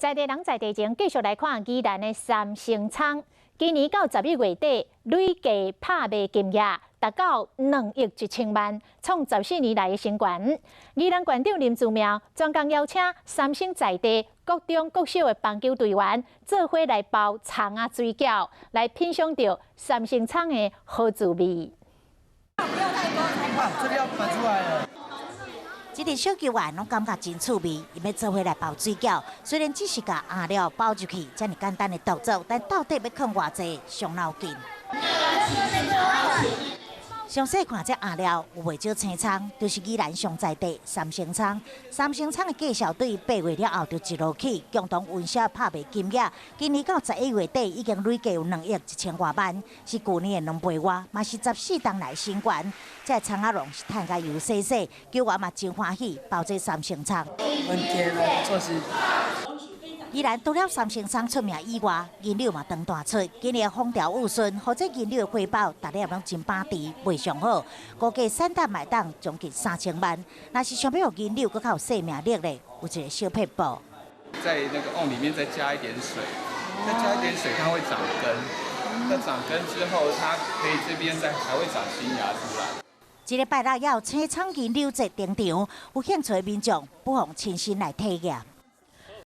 在地人在地情，繼續來看宜蘭的三星蔥。今年到11月底，累計拍賣金額達到2億1千萬，創14年來的新高。宜蘭縣長林姿妙專工邀請三星在地國中、國小的棒球隊員做伙來包蔥仔水餃，來品嚐著三星蔥的好滋味。啊，這個要擺出來了。這個小球員攏感覺真趣味，𪜶欲做伙來包水餃。雖然只是共餡料包入去，遮爾簡單的動作，但到底欲囥偌濟，傷腦筋。詳細看這餡料有袂少青蔥，就是宜蘭上在地三星蔥。三星蔥的價數對8月了後就一路起，共同溫銷拍賣金額，今年到11月底已經累計有2億1千外萬，是舊年的2倍外，嘛是14冬來新高。這個蔥仔農是趁甲油洗洗，球員嘛真歡喜包這三星蔥。很甜啊，做事。宜蘭除了三星蔥出名以外，銀柳嘛當大出。今年風調雨順，予這銀柳的回報，逐粒攏真板甜，賣上好。估計產值嘛會當將近3000萬。若是想欲予銀柳閣較有生命力咧，有一個小撇步。在那個甕裡面再加一點水，再加一點水，它會長根。那長根之後，它可以這邊再還會長新芽出來。這禮拜六猶有青蔥銀柳節登場，有興趣的民眾不妨親身來體驗。